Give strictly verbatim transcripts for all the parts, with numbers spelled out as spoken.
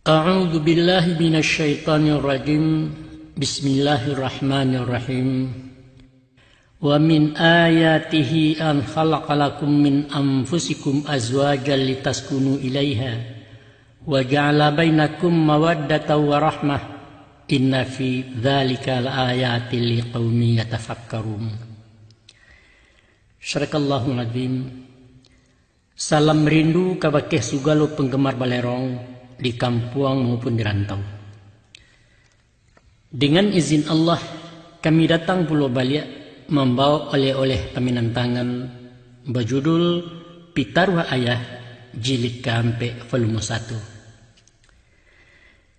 A'udzubillahi minasyaitonirrajim. Bismillahirrahmanirrahim. Wa min ayatihi an khalaqa lakum min anfusikum azwajan litaskunu ilaiha, wa ja'ala bainakum mawaddatan wa rahmah, inna fi dzalika laayatil liqaumin yatafakkarun. Sadaqallahul adzim. Salam rindu kabakeh sugalo panggemar Balerong di kampuang maupun di rantau. Dengan izin Allah, kami datang pulo baliak mambaok oleh-oleh paminantangan bajudul Pitaruah Ayah jilid kaampek volume satu,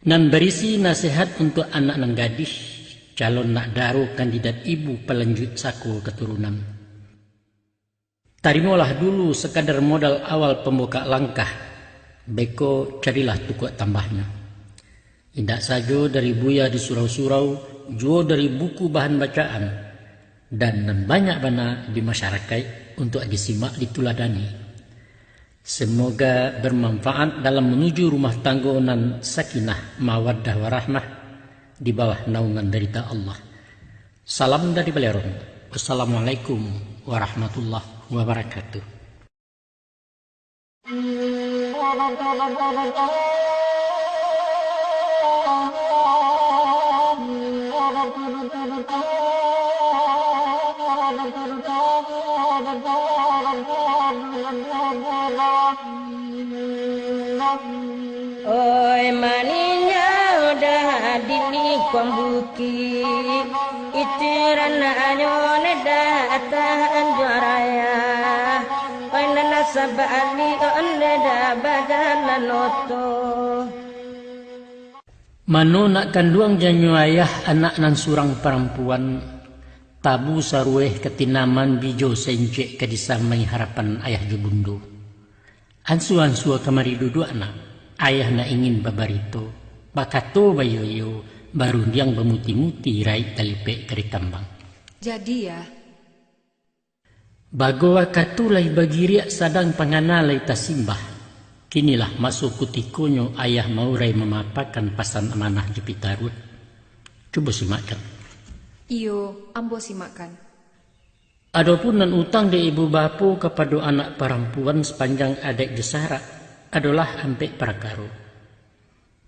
nan barisi nasihat untuak anak nan gadih, calon nak daro kandidat ibu palanjuik sako katurunan. Tarimolah dulu sakadar modal awal pambukak langkah, beko carilah tukuak tambahnyo. Indak sajo dari buya di surau-surau, juo dari buku bahan bacaan, dan nan banyak bana di masyarakaik untuak disimak dituladani. Semoga bermanfaat dalam manuju rumah tanggo nan sakinah, mawaddah, warahmah di bawah naungan darita Allah. Salam dari Balerong. Wassalamualaikum warahmatullahi wabarakatuh. Oi, maninjau dah di lingkuang bukik, itu ranaknyo dah atas anjuang raya. Oi, nan sabalik onde dah bajalan oto. Mano nak kanduang janyo ayah anak nan surang parampuan, tabu sarueh ka tinaman bijo sencek ka disamai harapan ayah jo bundo. Ansua-ansua kamari duduak nak, ayah nak ingin babarito, bakato baiyo-iyo, barundiang bamuti-muti raik talipek ka dikambang. Jadi, Yah? Bago wakatu lai bagiriak sadang pangana lai tasimbah, kinilah maso kutikonyo ayah maurai mamapakan pasan amanah jo pitaruah. Cubo simakkan. Iyo, ambo simakkan. Adopun nan utang dek ibu bapo kapado anak parampuan sapanjang adaik jo sarak adolah ampek parakaro.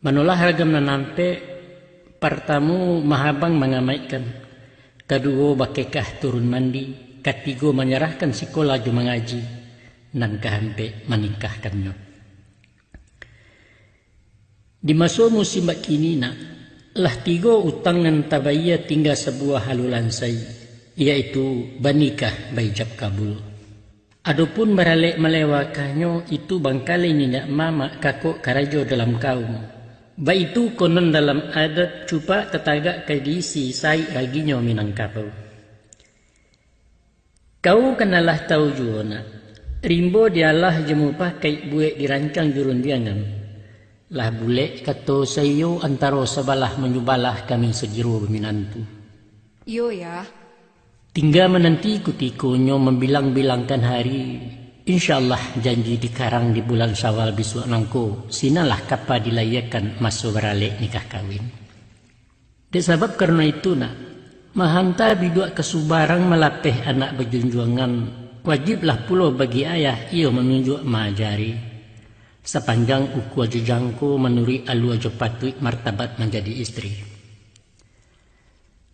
Manolah ragam nan ampek, partamo mahabang mangamaikkan, kaduo bakekah turun mandi, katigo manyarahkan sikola jo mangaji, nan kaampek manikahkannyo. Di maso musim bakini nak, lah tigo utang nan tabayia tingga sabuah halu lansai, yaitu banikah baijab kabul. Adopun baralek malewakannyo, itu bangkalai niniak mamak kakok karajo dalam kaum. Baitu konon dalam adat, cupak tatagak ka diisi, saik raginyo Minangkabau. Kau kan alah tau juo nak, rimbo dialah jo mupakaik buek dirancang jo rundiangan. Lah bulek kato saiyo antaro sabalah manyubalah kami sagiro baminantu. Iyo, Yah. Tingga mananti kutikonyo mambilang-bilangkan hari, insya Allah janji dikarang di bulan Syawal bisuak nangko, sinanlah kapa dilayiekan maso baralek nikah kawin. Dek sabab karano itu nak, mahanta biduak ka subarang malapeh anak bajunjuangan, wajiblah pulo bagi ayah iyo manunjuak maajari, sapanjang ukua jo jangko manuruik alua jo patuik martabat manjadi istri.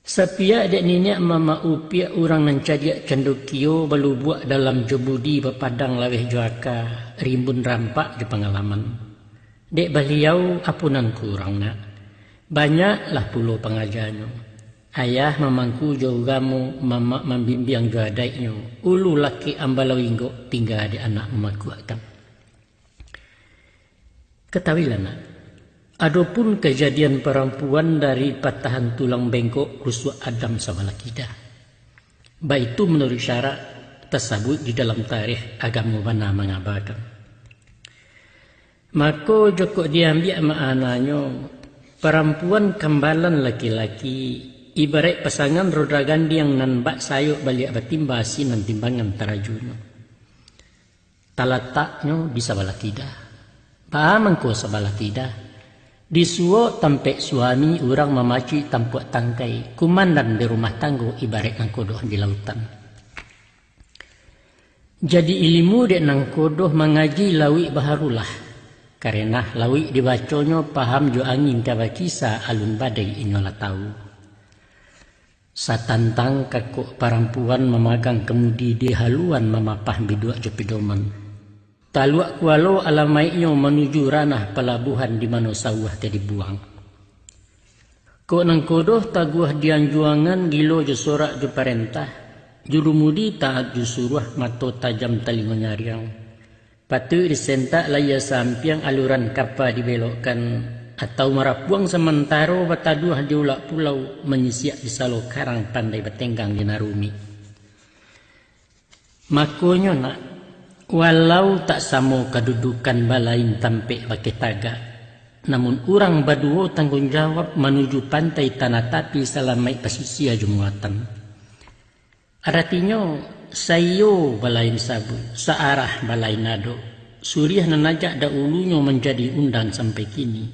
Sapiak dek niniak mamak upiak urang nan cadiak candokio, balubuak dalam jo budi, bapadang laweh jo aka, rimbun rampak jo pangalaman. Dek baliau, apo nan kurang nak? Banyaklah pulo pangajanyo. Ayah mamangku jo ugamo, mamak mambimbiang jo adaiknyo, ulu lakek ambalau inggok tingga dek anak mamakuakkan. Katahuilah nak, adopun kajadian parampuan dari patahan tulang bengkok rusuak Adam sabalah kida, baitu manuruik syarak tasabuik di dalam tarikh agamo bana mangabakan. Mako, jokok diambiak maknanyo, parampuan kambalan laki-laki, ibaraik pasangan roda gandiang nan bak sayok baliak batimba sinan timbangan tarajunyo. Talataknyo di sabalah kida. Baa mangko sabalah kida? Di suok tampek suami urang mamacik tampuak tangkai, kumandan di rumah tanggo ibaraik nangkodoh di lautan. Jadi ilimu dek nangkodoh mangaji lauik baharulah, karena lauik dibaconyo paham jo angin ka bakisa alun badai inyo lah tawu. Satantang kakok parampuan mamagang kamudi di haluan mamapah biduak jo pidoman. Taluak kualo alamaiknyo manuju ranah palabuhan di mano sauah tadi buang. Kok nangkodoh taguah di anjuangan gilo jo sorak jo parentah, jurumudi taat jo suruah mato tajam talingo nyariang. Patuik disentak layia sampiang aluran kapa dibelokkan, atau marapuang samantaro bataduah di ulak pulau, manyisiak di salo karang pandai batenggang di narumi. Makonyo nak, walau tak samo kadudukan balain tampek bakeh tagak, namun urang baduo tangguang jawab manuju pantai tanah tapi salamaik pasisia jo muatan. Aratinyo, saiyo balain sabuik, saarah balain adok, suriah nan ajak daulunyo manjadi undang sampai kini.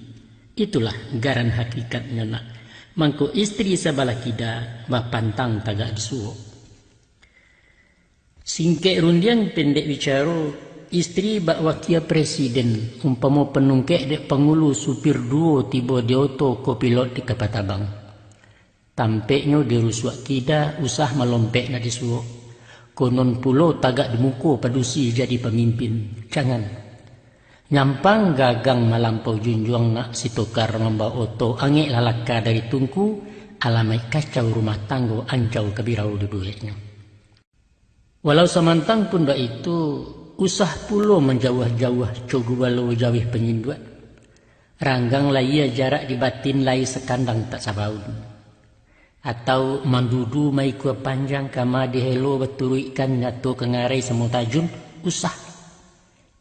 Itulah garan hakikatnyo nak, mangko istri sabalah kida bapantang tagak di suok. Singkek rundiang pendek bicaro, istri bak wakia presiden, umpamo panungkek dek pangulu supir duo tibo di oto kopilot di kapa tabang. Tampeknyo di rusuak kida usah malompek nak di suok. Konon pulo tagak di muko padusi jadi pamimpin. Jangan. Nyampang gagang malampau junjuang nak sitokar mambao oto angek lalaka dari tungku, alamaik kacau rumah tanggo ancau kabirau dibueknyo. Walau samantang pun baitu, usah pulo manjauah-jauah co gubalo jauah panyinduak. Ranggang layia jarak di batin lai sakandang tak sabaun. Atau mandudu maikua panjang kama dihelo baturuikkan nyato ka ngarai samo tajun, usah.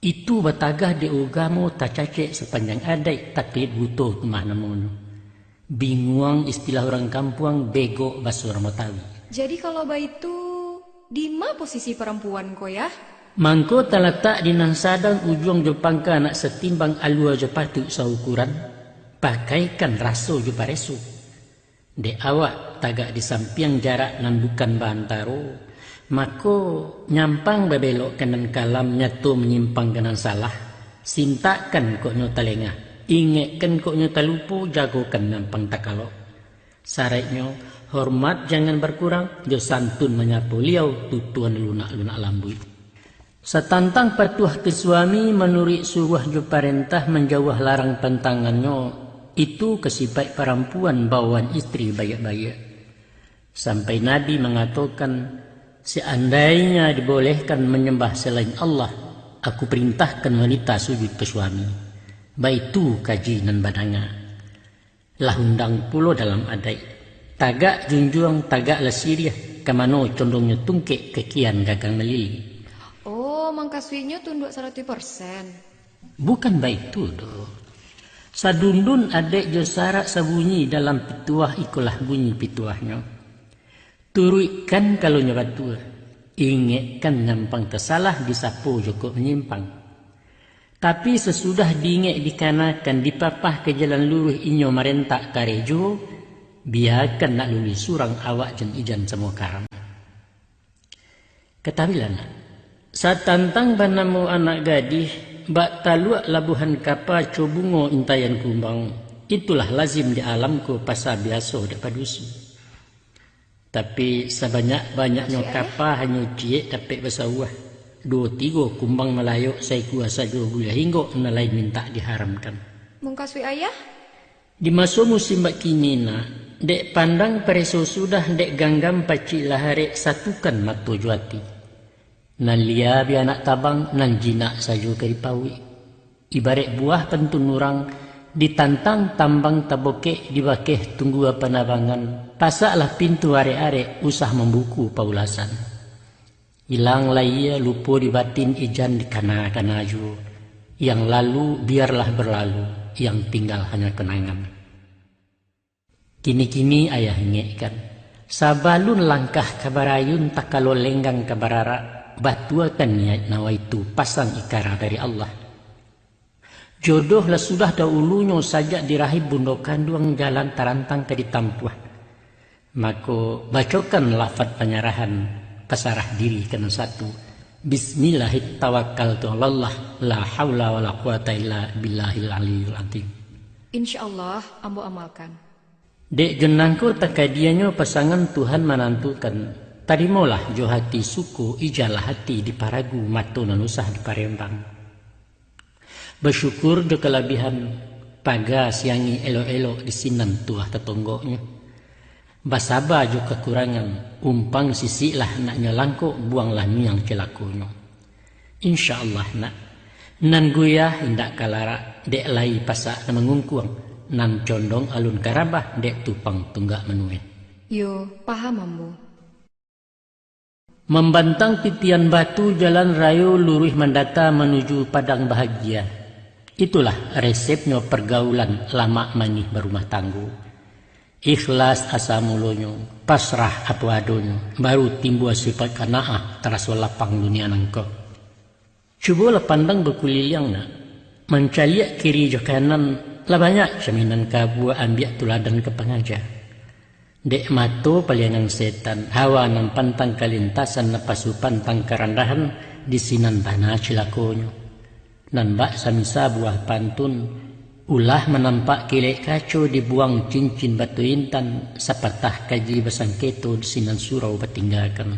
Itu batagah dek ugamo tacacek sapanjang adaik tapi buto tu mah namonyo. Binguang istilah urang kampuang, begok baso urang Batawi. Jadi kalau baitu, di ma posisi parampuan ko yah? Mangko talatak di nan sadang ujuang jo pangka nak satimbang alua jo patuik saukuran, pakaikan raso jo pareso. Dek awak tagak di sampiang jarak nan bukan baantaro, mako nyampang babelok ka nan kalam nyato manyimpang ka nan salah, sintakkan kok nyo talengah, ingekkan kok nyo talupo, jagokan nyampang takalok. Saraiknyo, hormat jangan barkurang, jo santun manyapo liau tutuan lunak-lunak lambuik. Satantang patuah ka suami manuruik suruah jo parentah manjauah larang pantangannyo, itu ka sipaik parampuan bawaan istri baiak-baiak. Sampai Nabi mangatokan, "Seandainya dibolehkan manyambah salain Allah, aku parintahkan wanita sujud ka suami." Baitu kaji nan badanga. Lah undang pulo dalam adaik. Tagak junjuang, tagaklah siriah, ka mano condongnyo tungkek, ka kian gagang malili. Oh, mangkasuiknyo tunduak saratuih persen? Bukan baitu doh. Sadundun adaik jo sarak sabunyi dalam pituah, ikolah bunyi pituahnyo. Turuikkan kalau nyo batua, ingekkan nyampang tasalah, disapo jo kok manyimpang. Tapi sasudah diingek dikanakan, dipapah ka jalan luruih inyo marentak karejo, biakan nak luluih surang awak jan ijan samo karam. Katahuilah nak, satantang banamo anak gadih, bak taluak labuahan kapa co bungo intaian kumbang, itulah lazim di alam ko, pasa biaso dek padusi. Tapi sabanyak-banyaknyo kapa hanyo ciek dapek basauah. Duo tigo kumbang malayok, saikua sajo buliah inggok, nan lain mintak diharamkan. Mungkasuik ayah? Di maso musim bak kini nak, dek pandang pareso sudah, dek ganggam pacik lah arek, satukan mato jo ati. Nan lia bi anak tabang, nan jinak sajo ka dipauik. Ibaraik buah pantun urang, ditantang tambang tabokek, dibakeh tunggua panabangan, pasaklah pintu arek-arek, usah mambuku paulasan. Ilang layia, lupo di batin, ijan dikana-kana juo. Yang lalu biarlah berlalu, yang tinggal hanya kenangan. Kini-kini ayah ingekkan, sabalun langkah ka barayun, takalo lenggang ka bararak, Batuakan niaik nawaitu, pasang ikara dari Allah. Jodoh lah sudah daulunyo, sajak di rahim bundo kanduang jalan tarantang ka ditampuah. Mako, bacokan lafaz panyarahan, pasarah diri ka nan satu. Bismillahit tawakkaltu alallah, la haula wala quwata illa billahil aliyil azim. Insya Allah, ambo amalkan. Dek jo nangko takadianyo pasangan Tuhan manantukan, tarimolah jo hati suko, ijalah hati diparagu, mato nan usah diparembang. Basyukur jo kalabihan, paga siangi elok-elok di sinan tuah tatonggoknyo. Basaba jo kakurangan, umpang sisiklah nak nyo langkok, buanglah miang cilakonyo. Insya Allah, nak. Nan guyah indak ka larak, dek lai pasak nan mangungkuang, nan condong alun ka rabah, dek tupang tunggak manueh. Yo, paham ambo. Mambantang titian batu, jalan rayo luruih mandata manuju padang bahagia. Itulah resepnyo pergaulan lamak manih barumah tanggo. Ikhlas asa mulonyo, pasrah apo adonyo, baru timbua sifat qanaah, taraso lapang dunia nangko. Cubolah pandang bakuliliang, nak. Mancaliak kiri jo kanan, lah banyak caminan kabua, ambiak tuladan ka pangaja. Dek mato paliangan setan, hawa nan pantang kalintasan, napasu pantang karandahan, di sinan bana cilakonyo. Nan bak samisa buah pantun, ulah manampak kilek kaco, dibuang cincin batu intan, sapatah kaji basangketo, di sinan surau batinggakan.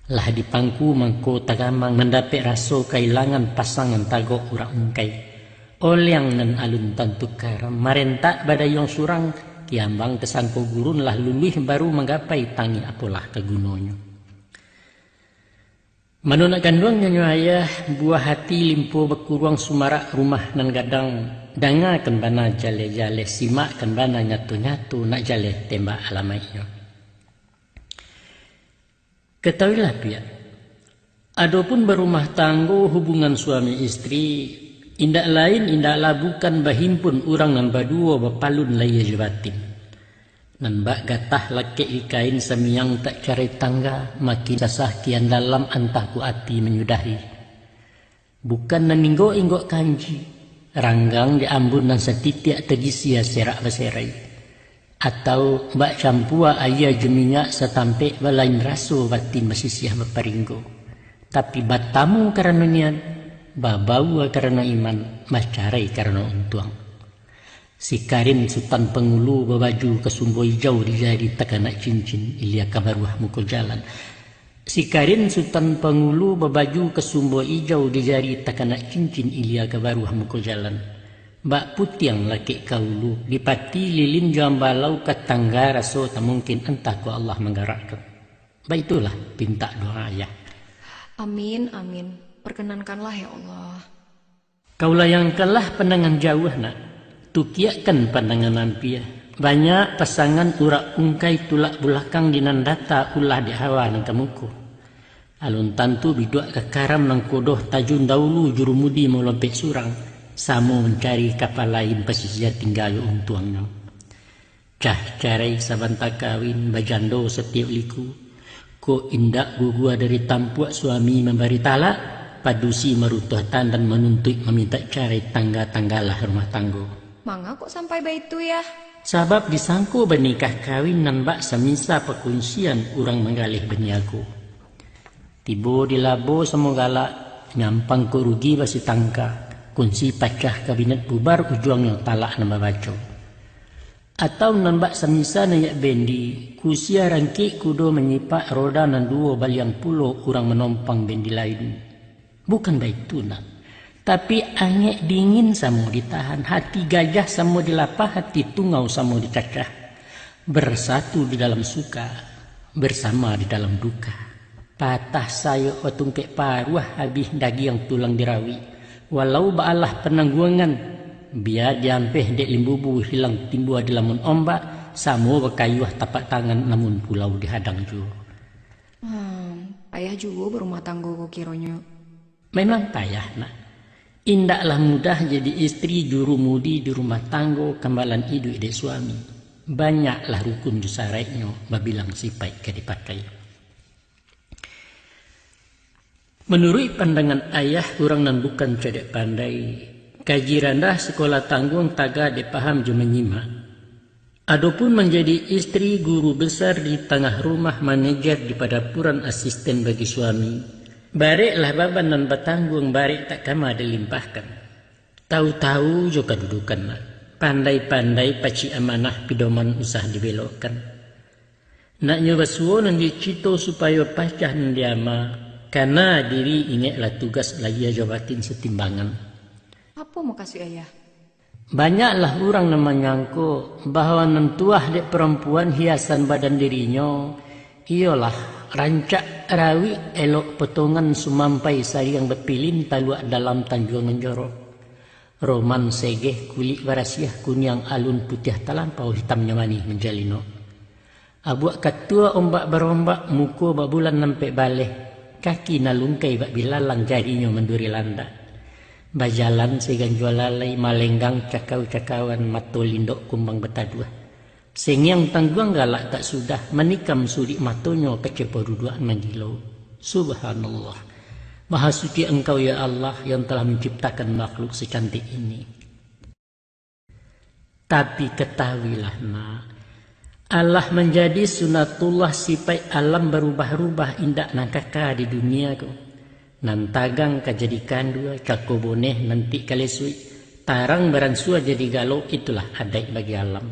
Lah dipangku mangko tagamang, mandapek raso kailangan, pasangan tagok urak ungkai. Oliang nan alun tantu karam, marentak badayuang surang, kiambang tasangko gurun, lah luluih baru manggapai, tangih apolah ka gunonyo. Mano nak kanduang nyo ayah, buah hati limpo bakuruang, sumarak rumah nan gadang, dangakan bana jaleh-jaleh, simakkan bana nyato-nyato, nak jaleh tembak alamaiknyo. Katahuilah piak, adopun barumah tanggo, hubungan suami istri, indak lain, indaklah bukan, bahimpun urang nan baduo, bapalun lahia jo batin. Nan bak gatah lakek di kain, samiang tak carai tangga, makin sasah kian dalam, antah ko ati manyudahi. Bukan nan inggok-inggok kanji, ranggang di ambun, nan satitiak tagisia serak baserai. Atau bak campua aia jo minyak, satampek balain raso, batin basisiah baparinggo. Tapi batamu karano niat, babaua karano iman, bacarai karano untuang. Si Karin Sutan Pangulu, babaju kasumbo ijau, di jari takana cincin, ilia ka baruah muko jalan. Si Karin Sutan Pangulu, babaju kasumbo ijau, di jari takana cincin, ilia ka baruah muko jalan. Bak putiang lakek ka ulu, dipati lilin jo ambalau, ka tangga raso tamungkin, antah ko Allah manggarakkan. Baitulah pintak doa ayah. Amin, amin. Perkenankanlah, ya Allah. Kau layangkanlah pandangan jauah, nak. Tukiakkan pandangan ampia. Banyak pasangan urak ungkai, tulak bulakang di nan data, ulah dek hawa nan ka muko. Alun tantu biduak ka karam, nan kodoh tajun daulu, jurumudi malompek surang, samo mancari kapa lain, pasisia tingga jo untuangnyo. Cah carai sabanta kawin, bajando satiok liku. Kok indak gugua dari tampuak, suami mambari talak, padusi maruntuah tandan, manuntuik mamintak carai, tangga-tanggalah rumah tanggo. Manga kok sampai baitu, yah? Sabab disangko banikah kawin, nan bak samisa pakunsian, urang manggaleh baniago. Tibo di labo samo galak, nyampang ko rugi basitangka, kunsi pacah kabinet bubar, ujuangnyo talak nan babaco. Atau nan bak samisa nayiak bendi, kusia rangkik kudo manyipak, roda nan duo baliang pulo, urang manompang bendi lain. Bukan baitu, nak. Tapi angek dingin samo ditahan, hati gajah samo dilapah, hati tungau samo dicacah. Bersatu di dalam suka, bersama di dalam duka. Patah sayok batungkek paruah, habih dagiang tulang dirawik. Walau baalah panangguangan, bia diampeh dek limbubu, hilang timbua dilamun ombak, samo bakayuah tapak tangan, namun pulau dihadang juo. Hmm, payah juo barumah tanggo ko kironyo. Memang payah, nak. Indaklah mudah jadi istri jurumudi di rumah tanggo, kambalan iduik dek suami. Banyaklah rukun jo saraiknyo, babilang sipaik ka dipakai. Manuruik pandangan ayah, urang nan bukan cadiak pandai, kaji randah, sikolah tangguang, tagak dek paham jo manyimak. Adopun manjadi istri, guru besar di tangah rumah, manajer di padapuran, asisten bagi suami, bareklah baban nan batangguang, barek tak kama dilimpahkan. Tahu-tahu jo kadudukan nak, pandai-pandai pacik amanah, pidoman usah dibelokkan. Naknyo basuo nan dicito, supayo pacah nan diama, kana diri ingeklah tugas, lahia jo batin satimbangan. Apo mukasuik ayah? Banyaklah urang nan manyangko bahwa nan tuah dek parampuan hiasan badan dirinyo, iyolah rancak rawik elok potongan, sumampai sariang bapilin, taluak dalam tanjuang nan jorok. Roman segeh, kulik barasiah, kuniang alun putiah talampau, hitamnyo manih manjalino. Abuak katua ombak barombak, muko babulan ampek baleh, kaki nan lungkai bak bilalang, jarinyo manduri landak. Bajalan saganjua lalai, malenggang cakau-cakauan, mato lindok kumbang bataduah. Sengiang tangguang galak tak sudah, manikam sulik matonyo, kacepo duduak manggilo. Subhanallah. Maha suci Engkau, ya Allah, yang telah menciptakan makhluk secantik ini. Tapi ketahuilah, nak, alah manjadi sunatullah, sipaik alam barubah-rubah, indak nan kaka di dunia ko. Nan tagang ka jadi kandua, cako boneh nanti ka lesuik, tarang baransua jadi galo, itulah adaik bagi alam.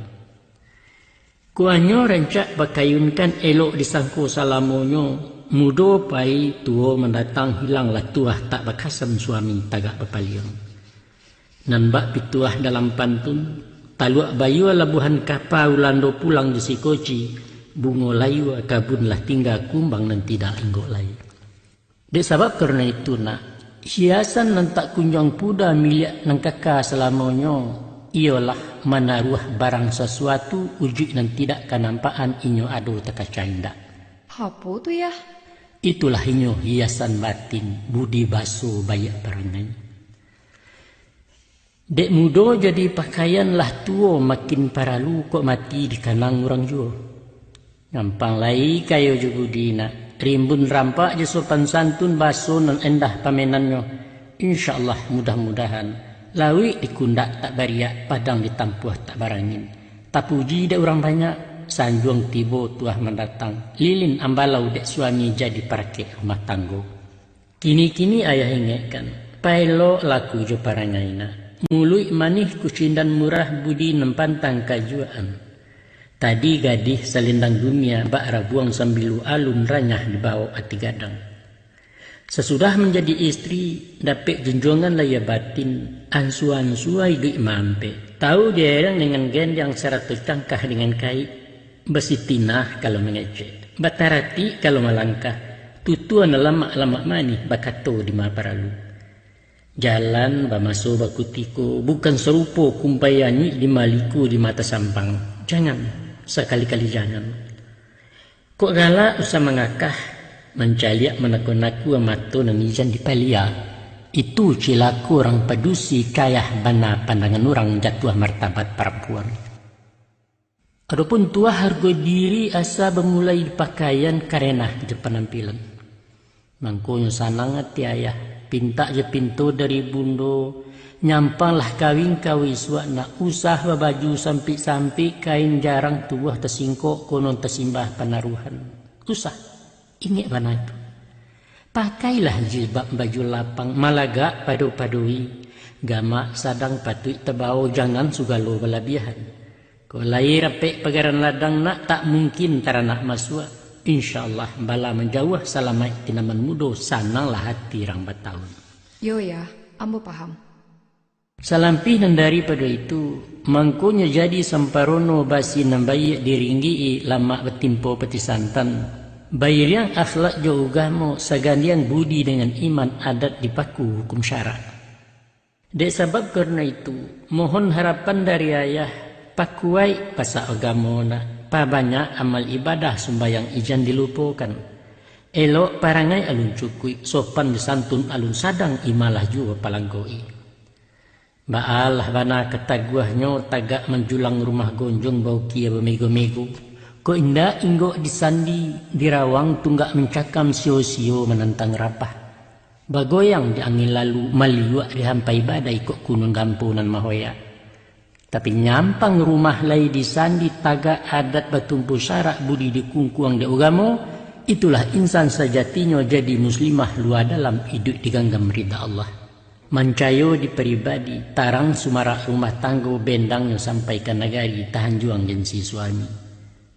Kuahnyo rancak bakayunkan, elok disangko salamonyo, mudo pai, tuo mandatang, hilanglah tuah tak bakasan, suami tagak bapaliang. Nan bak pituah dalam pantun, taluak bayua labuahan kapa, ulando pulang di sikoci, bungo layua kabun lah tingga, kumbang nan tidak inggok lai. Dek sabab karano itu, nak, hiasan nan tak kunjuang puda, miliak nan kaka salamonyo, iyolah manaruah barang sasuatu, ujuik nan tidak kanampakan, inyo ado takaca indak. Apo tu, Yah? Itulah inyo hiasan batin, budi baso, baiak parangai. Dek mudo jadi pakaian, lah tuo makin paralu, kok mati dikanang urang juo. Gampang lai kayo jo budi, nak, rimbun rampak jo sopan santun, baso nan endah pamenannyo. Insya Allah, mudah-mudahan, lauik dikundak tak bariak, padang ditampuah tak barangin. Tapuji dek urang banyak, sanjuang tibo tuah mandatang, lilin ambalau dek suami, jadi parakek rumah tanggo. Kini-kini ayah ingekkan, paelok laku jo parangai, nak. Muluik manih, kucindan murah, budi nan pantang kajuaan. Tadi gadih salendang dunia, bak rabuang sambilu, alun ranyah dibawok ati gadang. Sasudah manjadi istri, dapek junjuangan lahia batin, ansua-ansua iduik maampek. Tahu diereng dengan gendiang, sarato cangkah dengan kaik. Basitinah kalau mangecek, bataratik kalau malangkah, tutua nan lamak-lamak manih, bakato dima paralu. Jalan bamaso bakutiko, bukan sarupo kumpai anyuik, dima liku dima tasampang. Jangan, sakali-kali jangan. Kok galak usah mangakah, mancaliak manakua-nakua, mato nan ijan dipalia. Itu cilako urang padusi, kayah bana pandangan urang, jatuah martabat parampuan. Adopun tuah hargo diri, asa bamulai di pakaian, karenah jo panampilan. Mangkonyo sanang ati ayah, pintak jo pinto dari bundo, nyampanglah kawin ka isuak, nak, usah babaju sampik-sampik, kain jarang tubuah tasingkok, konon tasimbah panaruhan. Usah. Ingek bana itu. Pakailah jilbab baju lapang, malagak pado-padoi. Gamak sadang patuik tabao, jangan sugalo balabiahan. Kok lai rapek pagaran ladang, nak, tak mungkin taranak masuak. Insya Allah, bala manjauah, salamaik tinaman mudo, sananglah ati rang batahun. Yo, Yah, ambo paham. Salampih nan daripado itu, mangkonyo jadi samparono basi nan baiak diringgik-i, lamak batimpo pati santan, bairiang akhlak jo ugamo, sagandiang budi dengan iman, adat dipaku hukum syarak. Dek sabab karano itu, mohon harapan dari ayah, pakuaik pasak agamo, nak, pabanyak amal ibadah, sumbayang ijan dilupokan. Elok parangai alun cukuik, sopan jo santun alun sadang, imalah juo palangkoi. Baalah bana kataguahnyo, tagak manjulang rumah gonjong, baukia bamego-mego. Kok indak inggok disandi, dirawang tunggak mancakam, sio-sio manantang rabah. Bagoyang di angin lalu, maliuak di hampai badai kok kunun gampo nan mahoyak. Tapi nyampang rumah lai disandi, tagak adat batumpu syarak, budi dikungkuang dek ugamo, itulah insan sajatinyo jadi muslimah lua dalam, iduik diganggam rida Allah. Mancayo di paribadi, tarang sumarak rumah tanggo, bendangnyo sampai ka nagari, tahanjuang gengsi suami.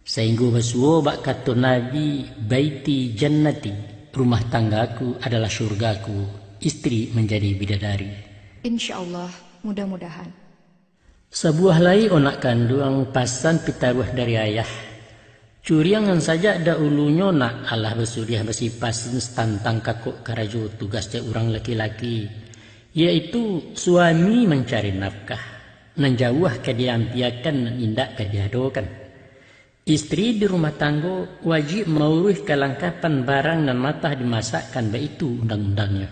Sainggo basuo bak kato Nabi, "Baiti jannati, rumah tanggaku adalah syurgaku, istri manjadi bidadari." Insya Allah, mudah-mudahan. Sabuah lai onak kanduang, pasan pitaruah dari ayah. Curiang nan sajak dahulunyo nak alah basuriah basipasin satantang kakok karajo tugas dek urang laki-laki, yaitu suami mancari nafkah, nan jauah ka diampiakan, nan indak ka diadokan. Istri di rumah tanggo wajib mauruih kalangkapan barang nan matah dimasakkan, baitu undang-undangnyo.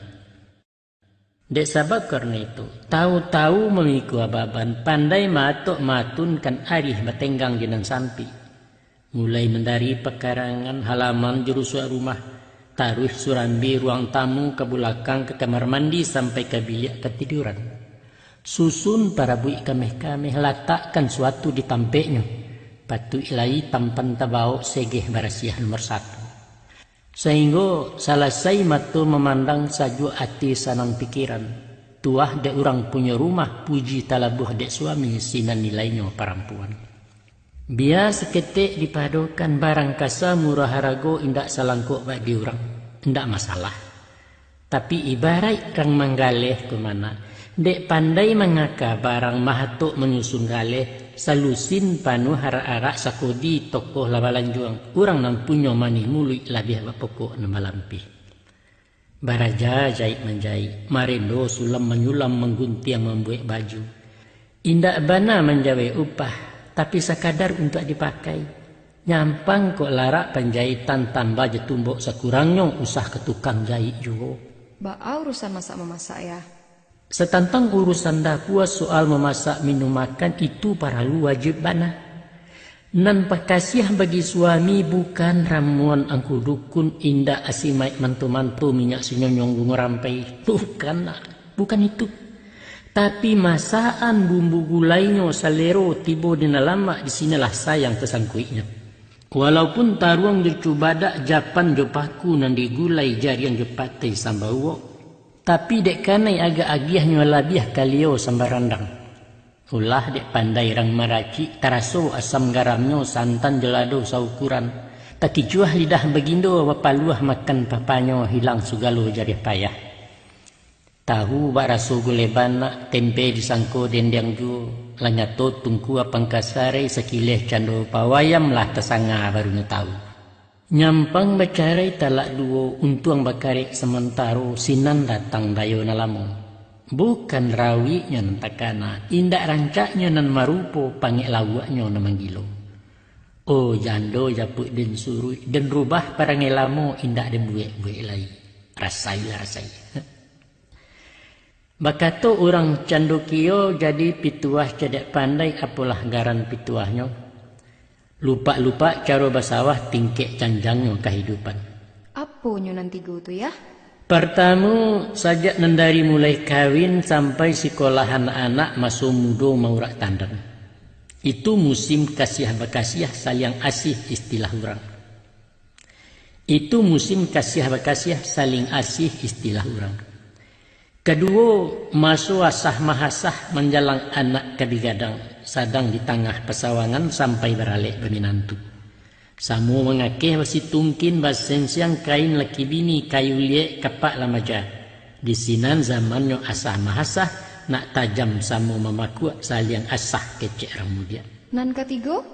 Dek sabab karano itu, tahu-tahu mamikua baban, pandai maatok maatunkan arih batenggang di nan sampik. Mulai mandari pakarangan, halaman, jo rusuak rumah, taruih surambi, ruang tamu, ka bulakang, ka kamar mandi, sampai ka biliak katiduran. Susun parabuik kameh-kameh, latakkan suatu di tampeknyo. Patuik lai tampan tabawok, segeh barasiah nomor satu. Sainggo salasai mato mamandang, sajuak ati sanang pikiran. Tuah dek urang punyo rumah, puji talabuah dek suami, sinan nilainyo parampuan. Bia saketek dipadokan, barang kasa murah harago, indak salangkok bak di urang, indak masalah. Tapi ibaraik rang manggaleh ko mah nak, dek pandai mangaka barang, mahatok manyusun galeh, salusin panuah arak-arak, sakodi tokoh lah balanjuang, urang nan punyo manih muluik, labiah bak pokok nan balampih. Baraja jaik manjaik, marendo sulam manyulam, mangguntiang mambuek baju. Indak bana manjawek upah, tapi sakadar untuak dipakai. Nyampang kok larak panjaitan, tambah jo tumbok sakurangnyo, usah ka tukang jaik juo. Baa urusan masak mamasak, Yah? Satantang urusan dapua, soal mamasak minum makan, itu paralu wajib bana. Nan pakasiah bagi suami bukan ramuan angku dukun, indak asimaik manto-manto, minyak sinyonyong, bungo rampai. Bukan, nak. Bukan itu. Tapi masakan bumbu gulainyo, salero tibo di nan lamak, di sinilah sayang tasangkuiknyo. Walaupun taruang jo cubadak, japan jo paku nan digulai, jariang jo patai sambawok, tapi dek kanai agak agiahnyo, labiah kalio sambarandang. Ulah dek pandai rang maracik, taraso asam garamnyo, santan jo lado saukuran. Takicuah lidah bagindo, bapaluah makan papanyo, hilang sagalo jariah payah. Tahu bak raso gulai banak, tempe disangko dendeng juo, lah nyato tungku apang kasarai, sakileh cando pawayam, lah tasanga barunyo tahu. Nyampang bacarai talak duo, untuang bakarek samantaro, sinan datang dayo nan lamo. Bukan rawiknyo nan takana, indak rancaknyo nan marupo, pangek lauaknyo nan manggilo. Oh, jando japuik den suruik, den rubah parangai lamo, indak den buek-buek lai. Rasailah, rasai. Bakato urang cando kio, jadi pituah cadiak pandai, apolah garan pituahnyo. Lupak-lupak caro basawah, tingkek janjangnyo kahidupan. Aponyo nan tigo tu, Yah? Partamo, sajak nan dari mulai kawin sampai sikolahan anak, maso mudo maurak tandan. Itu musim kasiah bakasiah, saliang asih istilah urang. Itu musim kasiah bakasiah, saling asih istilah urang. Kaduo, maso asah mahasah, manjalang anak ka digadang, sadang di tangah pasawangan, sampai baralek baminantu. Samo mangakeh basitungkin, basensiang kain laki bini, kayu liek kapak lamaja. Di sinan zamannyo asah mahasah, nak tajam samo mamakuak, saliang asah kecek rang mudiak. Nan katigo?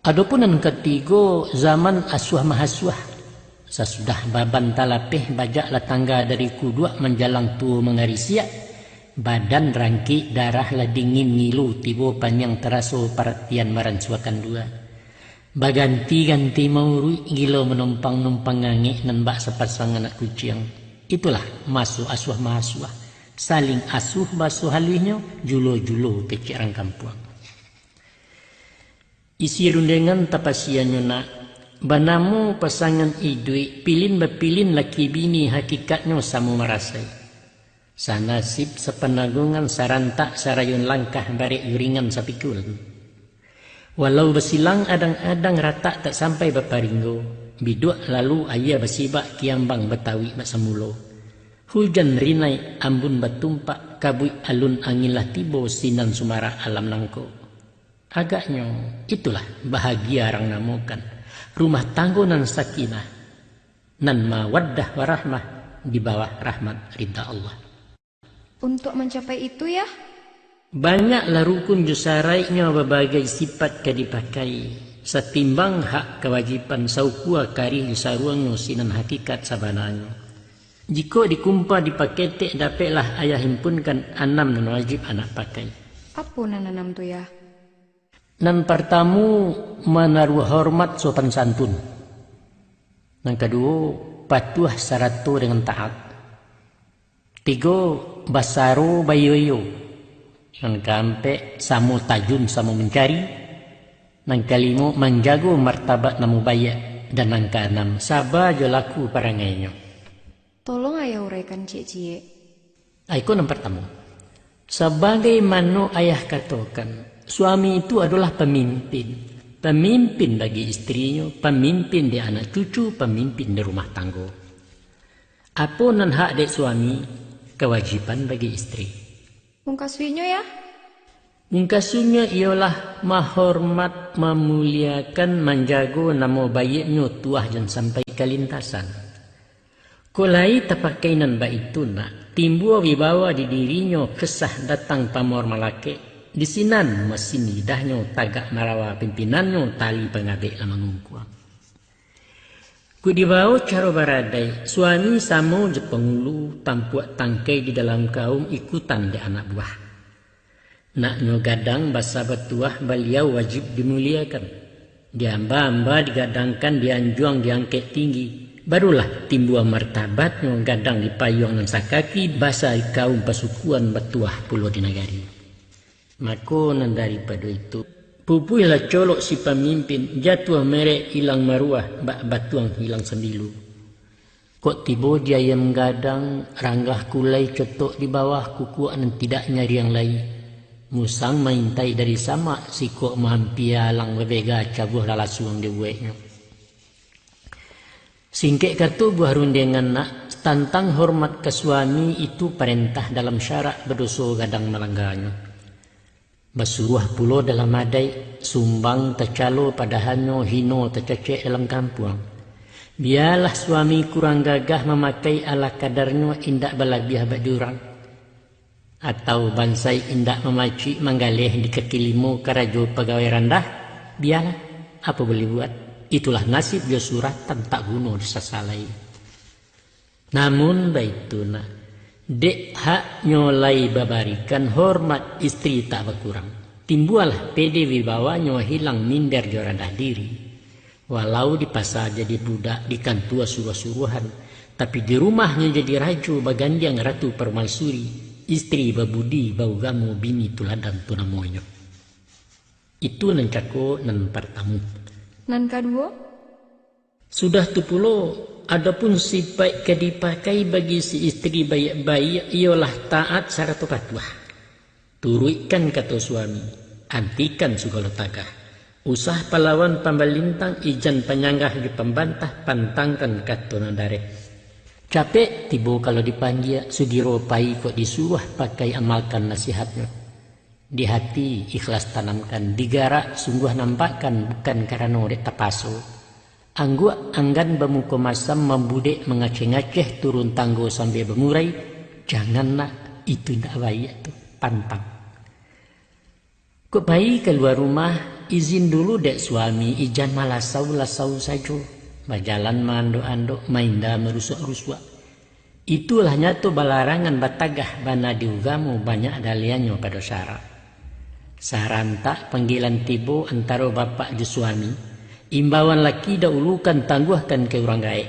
Adopun nan katigo, zaman asuah mahasuah. Sasudah baban talapeh, bajak lah tangga dari kuduak, manjalang tuo mangarisiak, badan rangkik, darah lah dingin, ngilu tibo paniang, taraso paratian maransuakan dua. Baganti-ganti mauruik, gilo manumpang-numpang, ngangek nan bak sapasang anak kuciang. Itulah maso asuah mahasuah, saling asuh baso haluihnyo, julo-julo kecek rang kampuang. Isi rundiangan tapasiannyo nak, Banamo pasangan iduik, pilin bapilin laki bini, hakikatnyo samo marasai. Sanasib sapananggungan, sarantak sarayun langkah, barek jo ringan sapikul. Walau basilang adang-adang, ratak tak sampai baparinggo, biduak lalu aia basibak, kiambang batawik bak samulo. Hujan rinai, ambun batumpak, kabuik alun angin lah tibo, sinan sumarak alam nangko. Agaknyo itulah bahagia rang namokan rumah tanggo nan sakinah, nan mawaddah warahmah di bawah rahmat ridha Allah. Untuak mancapai itu, Yah? Banyaklah rukun jo saraiknyo, babagai sipat ka dipakai, satimbang hak kawajiban, saukua karih jo saruangnyo, sinan hakikat sabananyo. Jikok dikumpa dipaketek, dapeklah ayah himpunkan anam nan wajib anak pakai. Apo nan anam tu, Yah? Nan partamu, manaruah hormat sopan santun. Nan kaduo, patuah sarato dengan taat. Tigo, basaro baiyo-iyo. Nan kaampek, samo tajun samo mancari. Nan kalimo, manjago martabat namo baiak. Dan nan kaanam, saba jo laku parangainyo. Tolong Ayah uraikan ciek-ciek. Iko nan partamo. Sabagaimano Ayah katokan, suami itu adolah pamimpin. Pamimpin bagi istrinyo, pamimpin di anak cucu, pamimpin di rumah tanggo. Apo nan hak dek suami, kawajiban bagi istri. Mungkasuiknyo, Yah? Mungkasuiknyo iyolah mahormat, mamuliakan, manjago namo baiaknyo, tuah jan sampai kalintasan. Kok lai tapakai nan baitu nak, timbua wibawa di dirinyo, kesah datang pamor malakek, di sinan masin lidahnyo, tagak marawa pimpinannyo, tali pangabek lah mangungkuang. Kok dibao caro baradaik, suami samo jo pangulu, tampuak tangkai di dalam kaum, ikutan dek anak buah. Naknyo gadang basa batuah, baliau wajib dimuliakan. Diamba-amba digadangkan, dianjuang diangkek tinggi, barulah timbua martabatnyo, gadang di payuang nan sakaki, basa di kaum pasukuan, batuah pulo di nagari. Mako nan daripado itu, pupuihlah colok si pamimpin, jatuah merek ilang maruah, bak batuang hilang sambilu. Kok tibo di ayam gadang, ranggah kulai cotok di bawah, kukuak nan tidak nyariang lai. Musang maintai dari samak, sikok maampia alang babega, cabuah lalasuang dibueknyo. Singkek kato buah rundiangan nak, tantang hormat ka suami, itu parentah dalam syarak, badoso gadang malangganyo. Basuruah pulo dalam adaik, sumbang tacalo padahanyo, hino tacacek dalam kampuang. Bialah suami kurang gagah mamakai ala kadarnyo, indak balabiah bak di urang. Atau bansai indak mamacik manggaleh di kaki limo karajo pagawai randah, bialah, apo buliah buat, itulah nasib jo suratan, tak guno disasalai. Namun baitu nak, dek haknyo lai babarikan, hormat istri tak bakurang. Timbualah pede wibawanyo, hilang minder jo randah diri. Walau di pasa jadi budak, di kantua suruah-suruahan, tapi di rumahnyo jadi rajo, bagandiang ratu parmaisuri, istri babudi, baugamo, bini tuladan tu namonyo. Itu nan cako nan partamu. Nan kaduo? Sudah tu pulo, adopun sipaik ka dipakai bagi si istri baiak-baiak, iyolah taat sarato patuah. Turuikkan kato suami, antikan sagalo tagah. Usah palawan pambalintang, ijan panyanggah jo pambantah, pantangkan kato nan darek. Capek tibo kalau dipanggia, sugiro pai kok disuruah, pakai amalkan nasihatnyo. Di hati ikhlas tanamkan, di garak sungguah nampakkan, bukan karano dek tapaso. Angguak anggan bamuko masam, mambudek mangaceh-ngaceh, turun tanggo sambia bamurai, jangan nak, itu indak baiak tu, pantang. Kok pai kalua rumah, izin dulu dek suami, ijan malasau-lasau sajo, bajalan maandok-andok, mainda marusuak-rusuak. Itulah nyato balarangan, batagah bana di ugamo, banyak daliannyo pado syarak. Sarantak panggilan tibo antaro bapak jo suami, imbauan laki daulukan, tangguahkan ka urang gaek.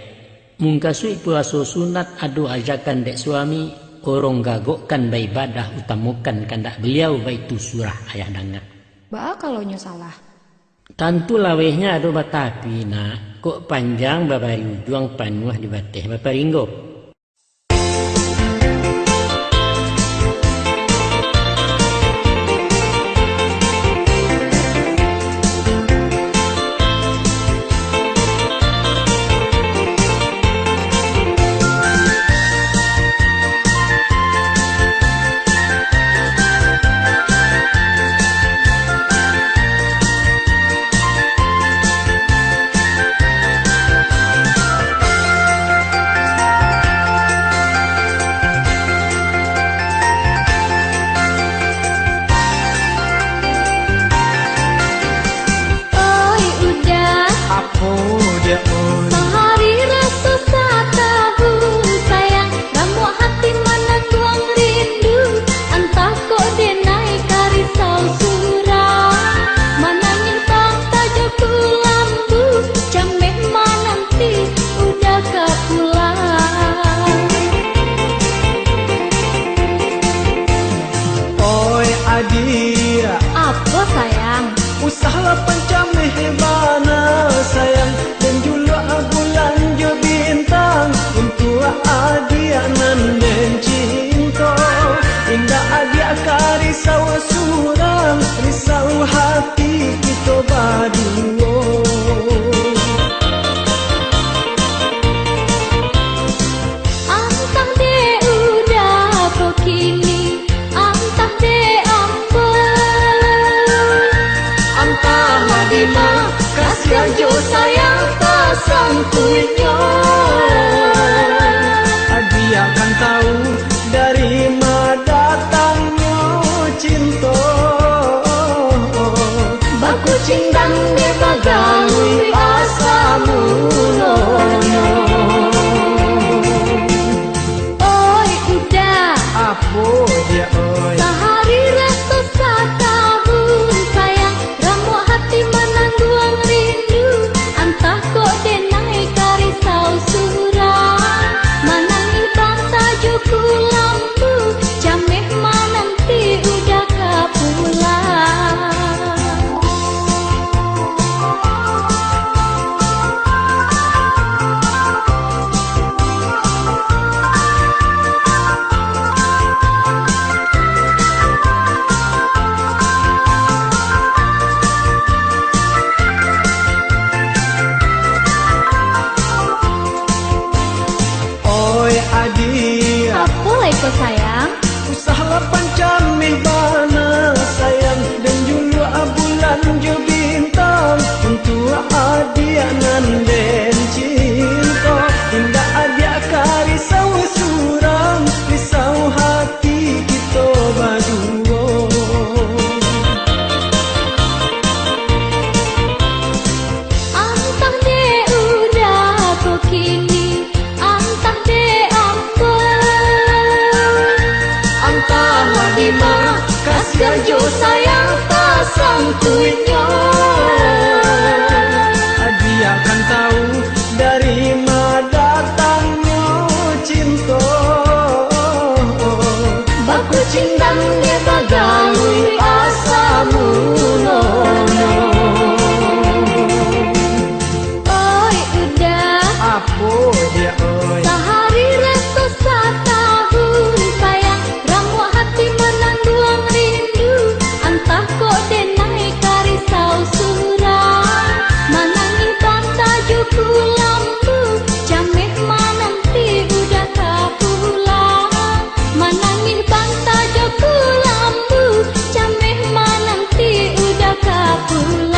Mungkasuik puaso sunat, ado ajakan dek suami, orong gagokkan baibadah, utamokan kandak baliau, baitu surah ayah danga. Baa kalau nyo salah? Tantu lawehnyo ado batapi, nak, kok panjang babari ujuang, panuah di bateh baparinggo. Oi, udah. Apo dia, oi? Sahari raso satahun, sayang. Ramuak hati manangguang rindu, antah kok denai ka risau surang. Manangih banta jo kulambu, cameh mananti udah ka pulang. Oi, adiak. Apo, sayang? Usahlah pancameh bana, sayang, den juluak bulan jo bintang, untuak adiak nan den cinto. Indak adiak ka risau surang, risau hati kito baduo. Antah dek udah ko kini, antah dek ambo. Antahlah dima, kasiah jo sayang tasangkuiknyo. Adiak kan tahu dari ma datangnyo cinto. Bakucing dan dek bagalui asa mulonyo. Oi, udah. Apo dia, oi? Sahari raso satahun, sayang, ramuak hati manangguang rindu, antah kok denai ka risau surang, manangih banta jo kulambu, cameh mananti udah ka pulang. Oi, adiak. Apo lai ko, sayang? Usahlah pancameh bana, sayang, den juluak bulan jo bintang, untuak adiak nan den cinto. Indak adiak ka risau surang, risau hati kito baduo. Antah dek udah ko kini, antah dek ambo. Antahlah dima, kasiah jo sayang tasangkuiknyo. Adiak kan tahu dari ma datangnyo cinto. Bakucing dan dek bagalui asa mulonyo. Oi, udah. Apo dia, oi? Sahari raso satahun, sayang, ramuak hati manangguang rindu, antah kok denai ka risau surang, manangih banta jo kulambu, cameh mananti udah ka pulang. Manangih banta jo kulambu, cameh mananti udah ka pulang.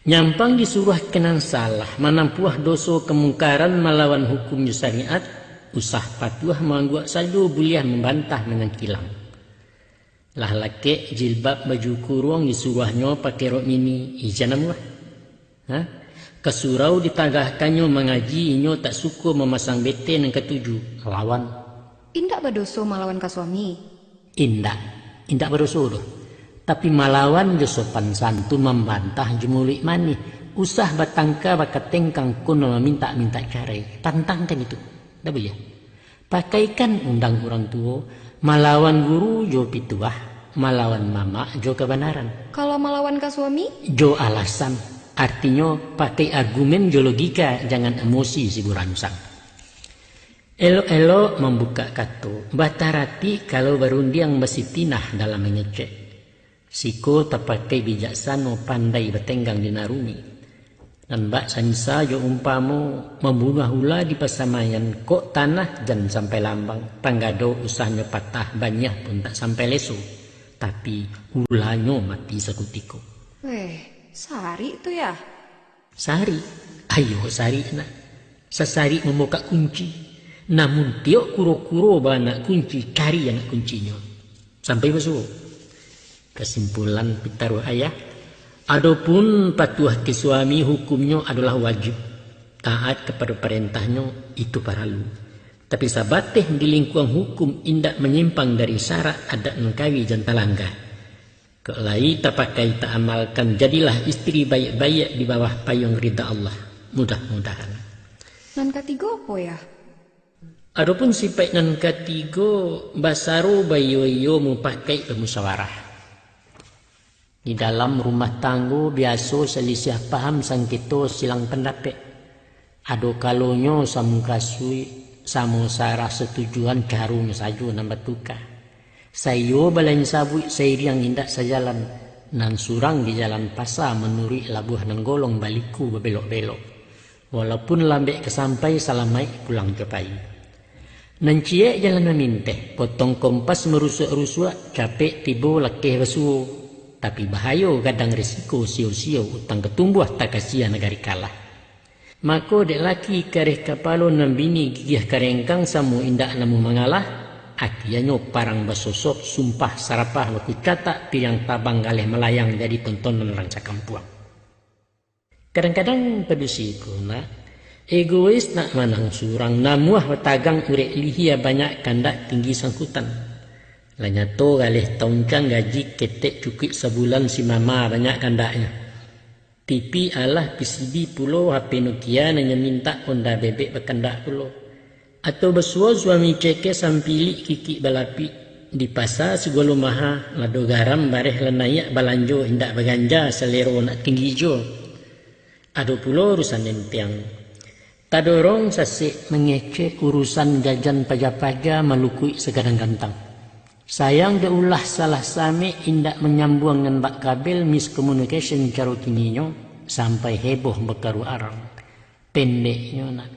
Nyampang disuruah ka nan salah, manampuah doso kamungkaran malawan hukum jo syariat, usah patuah maangguak sajo buliah mambantah manyangkilang. Lah lakek jilbab baju kuruang disuruahnyo pakai rok mini, ijan amuah. Ha? Ka surau ditagahkannyo mangaji, inyo tak suko mamasang bete nan katuju, lawan. Indak badoso malawan ka suami? Indak, indak badoso doh. Tapi malawan jo sopan santun, mambantah jo muluik manih, usah batangka bakatengkang, kono mamintak-mintak carai. Tantangkan itu. Ndak buliah. Pakaikan undang urang tuo, malawan guru jo pituah, malawan mamak jo kabanaran. Kalau malawan ka suami? Jo alasan. Artinyo, pakai argumen jo logika, jangan emosi si buransang. Elok-elok mambukak kato, bataratik kalau barundiang, basitinah dalam mangecek. Siko tapakai bijaksano, pandai batenggang dinaruni. Nan bak sansa jo umpamo, mambunuah ula di pasamayan, kok tanah jan sampai lambang, panggado usahnyo patah, baniah pun tak sampai leso, tapi ulanyo mati sakutiko. Weh, sarik tu yah. Sarik, ayo sarik nak. Sasarik mamukak kunci. Namun tiok kuro-kuro baanak kunci, cari anak kuncinyo. Sampai basuo. Kasimpulan pitaruah ayah, adopun patuah ka suami, hukumnyo adolah wajib. Taat kapado parantahnyo, itu paralu. Tapi sabateh di lingkuang hukum, indak manyimpang dari syarak, adat nan kawi jan talangga. Kok lai tapakai, taamalkan, jadilah istri baiak-baiak di bawah payuang rida Allah. Mudah-mudahan. Nan katigo apo, yah? Adopun sipaik nan katigo, basaro baiyo-iyo, mupakaik bamusyawarah. Di dalam rumah tanggo biaso salisiah paham, sangketo, silang pandapek. Ado kalonyo samukasuik, samo sarah satujuan, caronyo sajo nan batuka. Saiyo balain sabuik, sairiang indak sajalan, nan surang di jalan pasa, manuruik labuah nan golong, baliku babelok-belok. Walaupun lambek ka sampai, salamaik pulang jo pai. Nan ciek jalan maminteh, potong kompas marusuak-rusuak, capek tibo lakeh basuo. Tapi bahayo gadang risiko, sio-sio utang ka tumbuah, takasia nagari kalah. Mako dek laki kareh kapalo, nan bini gigiah karengkang, samo indak namuah mangalah, akianyo parang basosok, sumpah sarapah bakucatak, piriang tabang galeh malayang, jadi tontonan urang sakampuang. Kadang-kadang padusi ko nak, egois nak manang surang, namuah batagang urek lihia, banyak kandak tinggi sangkutan. Lah nyato galeh tauncang, gaji ketek cukuik sabulan, si mama banyak kandaknyo. T V alah, P C B pulo, H P Nokia nan nyo mintak, Honda bebek bakandak pulo. Atau basuo suami cekeh, sampilik kikik balapik, di pasa sagalo maha, lado garam bareh lah naiak, balanjo indak baganja, salero nak tinggi juo. Ado pulo urusan empiang. Tadorong sasek mangecek, urusan jajan paja-paja, malukuik sagadang gantang. Sayang dek ulah salah samek, indak manyambuang nan bak kabel, miscommunication caro kininyo, sampai heboh bakaruah arang. Pendeknyo nak,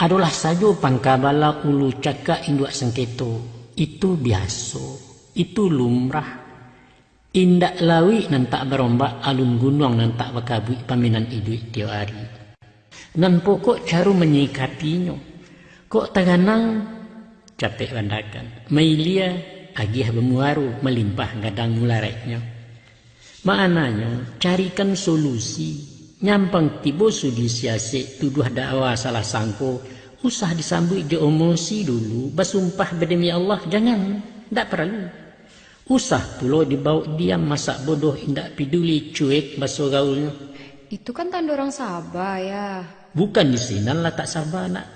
adolah sajo pangka bala, ulu cakak induak sangketo. Itu biaso, itu lumrah. Indak lauik nan tak barombak, alun gunuang nan tak bakabuik, pamainan iduik tiok ari. Nan pokok caro manyikapinyo. Kok taganang, capek bandakan. Mailia, agiah bamuaro, malimpah gadang mularaiknyo. Maknanyo, carikan solusi. Nyampang tibo sudi siasek, tuduah dakwa salah sangko, usah disambuik jo emosi dulu, basumpah bademi Allah, jangan, ndak paralu. Usah pulo dibaok diam, masak bodoh indak piduli, cuek baso gaulnyo. Itu kan tando urang saba, yah. Bukan di sinan latak saba, nak.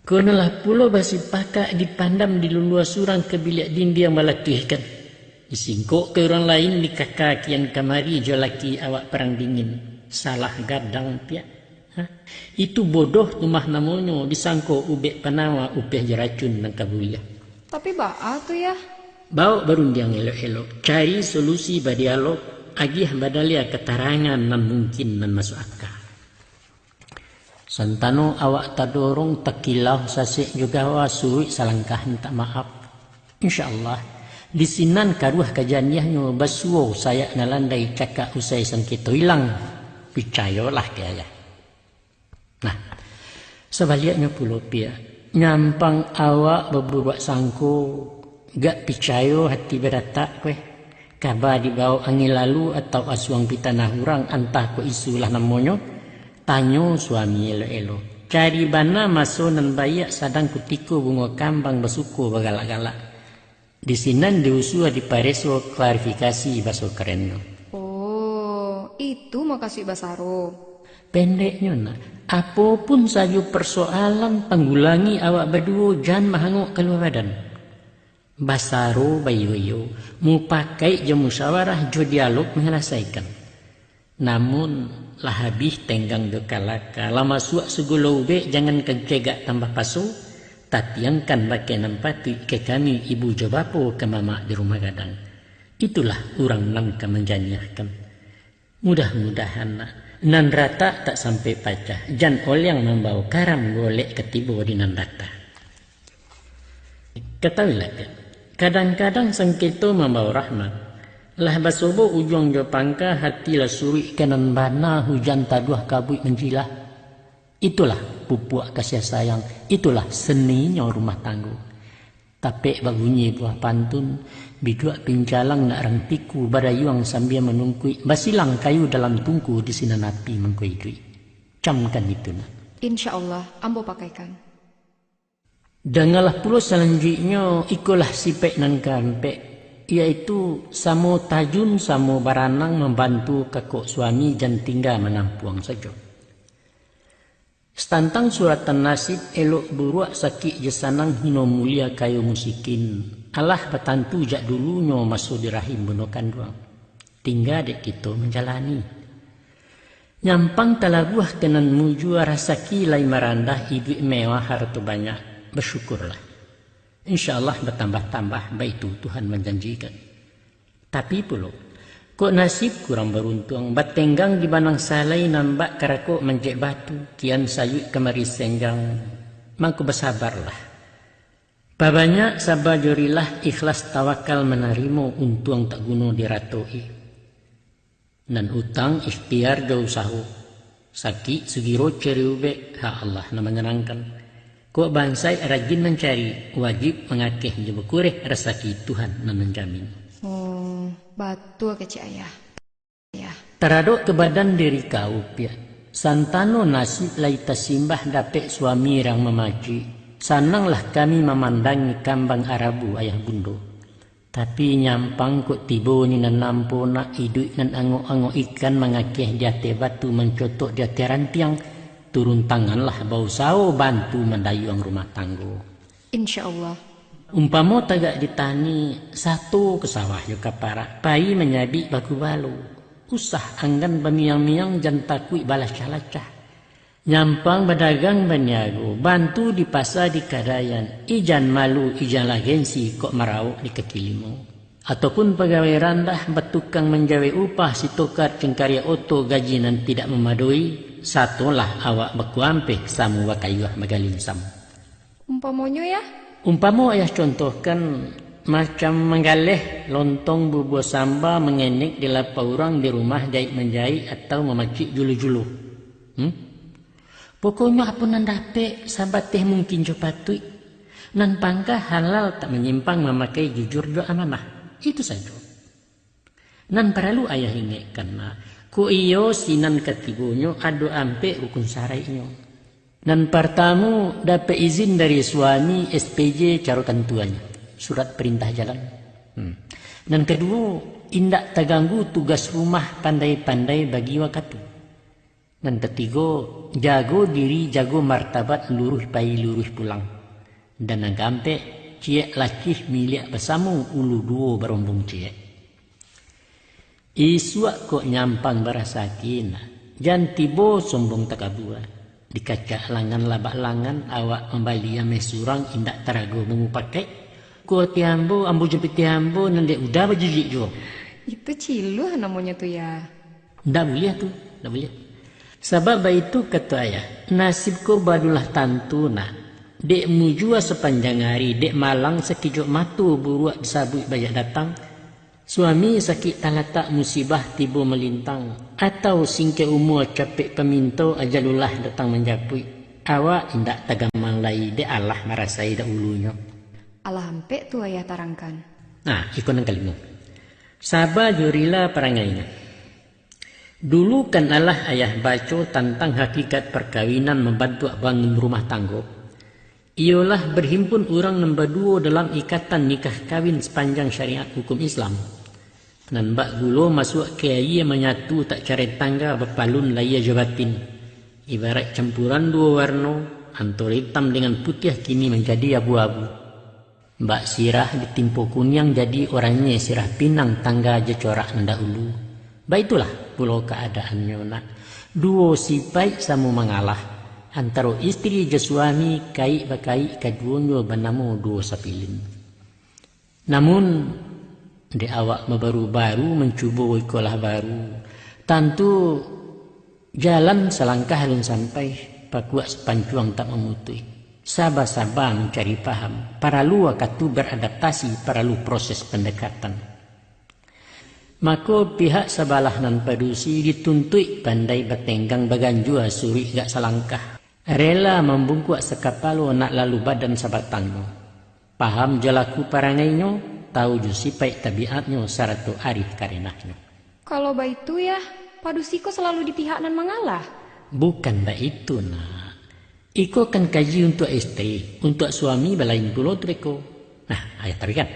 Konolah pulo basipakak, dipandam dilulua surang, ka biliak dindiang balatuihkan. Disingkok ka urang lain, dikaka kian kamari jo laki awak parang dingin. Salah gadang piak. Hah? Itu bodoh tu mah namonyo, disangko ubek panawa, upeh jo racun nan ka buliah. Tapi baa tu, yah? Baok barundiang elok-elok, cari solusi badialog, agiah badalia katarangan nan mungkin, nan masuak aka. Santano awak tadorong, takilau, sasek jo gawa, suruik salangkah mintak maaf. Insya Allah, di sinan karuah kajaniahnyo, basuo sayak nan landai, cakak usai sangketo ilang. Picayolah ka ayah. Nah, sabaliaknyo pulo piak, nyampang awak baburuak sangko, gak picayo hati badatak kueh. Kaba dibaok angin lalu atau asuang pitanah urang, antah ko isu lah namonyo, tanyo suami elok-elok. Cari bana maso nan baiak, sadang kutiko bungo kambang basuko bagalak-galak. Di sinan diusua dipareso klarifikasi baso kerennyo. Oh, itu makasuik basaro. Pendeknyo nak, apo pun sajo persoalan panggulangi awak baduo, jan mahangok kalua badan. Basaro baiyo-iyo, mupakaik jo musyawarah jo dialog manyalasaikan. Namun, lah habih tenggang jo kalaka, lah masuak sagalo ubek, jangan kancegak tambah paso, tatiangkan bakeh nan patuik ka kami ibu jo bapo ka mamak di rumah gadang. Itulah urang nan ka manjaniahkan. Mudah-mudahan nak, nan ratak tak sampai pacah, jan oliang mambao karam golek ka tibo di nan data. Katawilah, Piak, kadang-kadang sangketo mambao rahmat. Lah basobo ujuang jo pangka, hati lah suruik ka nan bana, hujan taduah kabuik manjilah. Itulah pupuak kasiah sayang, itulah seninyo rumah tanggo. Tapek babunyi buah pantun, biduak pincalang nak rang tiku, badayuang sambia manungkuik, basilang kayu dalam tungku, di sinan api mangko iduik. Camkan itu nak. Insya Allah, ambo pakaikan. Dangalah pulo salanjuiknyo, ikolah sipaik nan kaampek, yaitu samo tajun, samo baranang mambantu kakok suami, jan tingga manampuang sajo. Satantang suratan nasib, elok buruak, sakik jo sanang, hino mulia, kayo musikin, alah batantu jak dulunyo maso di rahim bundo kanduang. Tingga dek kito manjalani. Nyampang talabuah ka nan mujua, rasaki lai marandah, iduik mewah, harato banyak, basyukurlah. Insya Allah batambah-tambah, baitu Tuhan manjanjikan. Tapi pulo, kok nasib kurang baruntuang, batenggang di banang salai, nan bak karakok manjek batu, kian sayuik kamari senggang, mangko basabarlah. Pabanyak saba jo rilah, ikhlas tawakal manarimo, untuang tak guno diratoi. Nan utang ikhtiar jo usaho, sakik sugiro cari ubek, hak Allah nan manyanangkan. Kok bansaik rajin mancari, wajib mangakeh jo bakureh, rasaki Tuhan nan manjamin. Oh, batua kecek Ayah. Ayah. Taradok ka badan diri kau, Piak. Santano nasib lai tasimbah, dapek suami rang mamacik. Sananglah kami mamandangi kambang arabu ayah bundo. Tapi nyampang kok tibo ni nan ambo nak, iduik nan angok-angok ikan mangakeh di ateh batu, mancotok di ateh rantiang, turun tanganlah bausaho bantu mandayuang rumah tanggo. Insya Allah. Umpamo tagak di tani, sato ka sawah jo ka parak, pai manyabik bagubalo. Usah anggan bamiang-miang, jan takuik balacah-lacah. Nyampang badagang baniago, bantu di pasa di kadaian, ijan malu, ijanlah gengsi, kok marawok di kaki limo. Ataupun pagawai randah, batukang manjawek upah, sitokar cengkariak oto, gaji nan tidak mamadoi, satolah awak bakuampeh, samo bakayuah bagalinsam. Umpamonyo, Yah? Umpamo Ayah contohkan, macam manggaleh lontong bubua samba, mangenek di lapa urang, di rumah jaik manjaik, atau mamacik julo-julo. Hmm? Pokoknyo apo nan dapek, sabateh mungkin jo patuik. Nan pangka halal tak manyimpang, mamakai jujur jo amanah. Itu sajo. Nan paralu Ayah ingekkan, nah, kok iyo sinan katibonyo ado ampek rukun saraiknyo. Nan partamo, dapek izin dari suami, S P J caro tantuannyo, surat perintah jalan. Hmm. Nan kaduo, indak taganggu tugas rumah, pandai-pandai bagi wakatu. Nan katigo, jago diri, jago martabat, luruih pai, luruih pulang. Dan nan kaampek, ciek lacih miliak basamo, ulu duo barombong ciek. Isuak kok nyampang barasaki, nah, jan tibo sombong takabua. Dikacak langan labak langan, awak mambali ameh surang, indak tarago mamupakaik. Ko ati ambo, ambo jo pitih ambo, nan dek uda bajijik juo. Itu ciluah namonyo tu, Yah. Ndak buliah tu, ndak buliah. Sabab baitu kato Ayah, nasib ko badulah tantu nak. Dek mujua sapanjang ari, dek malang sakijok mato, buruak disabuik bajak datang. Suami sakik talatak, musibah tibo malintang, atau singkek umua capek paminto, ajalulah datang manjapuik. Awak indak tagamang lai, dek alah marasai dahulunyo. Alah ampek tu Ayah tarangkan. Nah, iko nan kalimo. Saba jo rila parangainyo. Dulu kan alah Ayah baco tantang hakikat parkawinan mambantuak bangun rumah tanggo. Iyolah berhimpun urang nan baduo dalam ikatan nikah kawin sapanjang syariat hukum Islam. Nan bak gulo masuak ka aia manyatu tak carai tangga bapalun lahia jo batin. Ibarat campuran duo warno, antaro itam dengan putiah kini manjadi abu-abu. Bak sirah ditimpo kuniang jadi oranye sirah pinang tangga jo corak nan dahulu. Baitulah pulo kaadaannyo nak. Duo sipaik samo mangalah. Antaro istri jo suami kaik bakaik kaduonyo banamo duo sapilin. Namun, dek awak babaru-baru mancubo iko lah baru, tantu jalan salangkah alun sampai, pakuak sapancuang tak mamutuih. Saba-saba mancari paham, paralu wakatu beradaptasi, paralu proses pendekatan. Mako, pihak sabalah nan padusi dituntuik pandai batenggang baganjua suruik gak salangkah. Rela mambungkuak sakapalo nak lalu badan sabatangnyo. Paham jo laku parangainyo, tahu jo sipaik tabiatnyo sarato arih karenahnyo. Kalau baitu, Yah, padusi ko salalu di pihak nan mangalah? Bukan baitu, nak. Iko kan kaji untuak istri, untuak suami balain pulo tu beko. Nah, ayah taruihkan.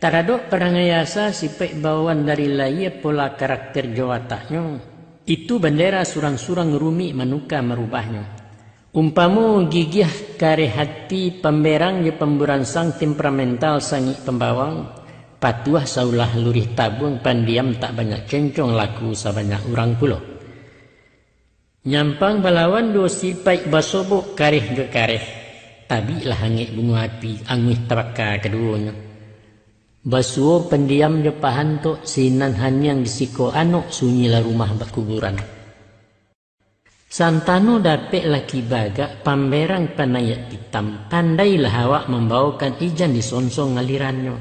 Taradok parangai asa, sipaik bawaan dari lahia, pola karakter jo wataknyo, itu bandera surang-surang rumik manuka marubahnyo. Umpamo gigiah kareh ati, pamberang jo pamburansang, temperamental sangik pambawang, patuah saulah lurih tabuang, pandiam tak banyak cencong, laku sabanyak urang pulo. Nyampang balawan duo sipaik basobok kareh jo kareh, tabiklah angek bungo api, anguih tabaka kaduonyo. Basuo pandiam jo pahantok, sinan haniang di siko anok, sunyilah rumah bakuburan. Santano dapek laki bagak, pamberang panaiak pitam, pandailah awak mambaokan ijan disonsong alirannyo.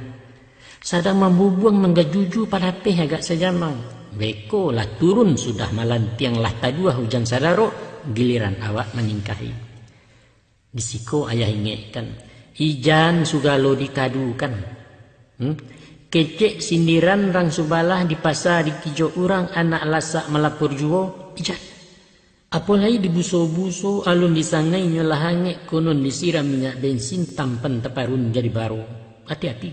Sadang mambubuang manggajuju palapeh agak sajamang. Beko lah turun sudah malantiang, lah taduah ujan sadarok, giliran awak maningkahi. Di siko ayah ingekkan, ijan sugalo dikadukan. Hmm? Kecek sindiran rang subalah, di pasa dikijok urang, anak lasak malapor juo, ijan. Apo lai dibuso-buso, alun disangainyo lah angek, konon disiram minyak bensin, tampan taparun jadi baro. Ati-ati.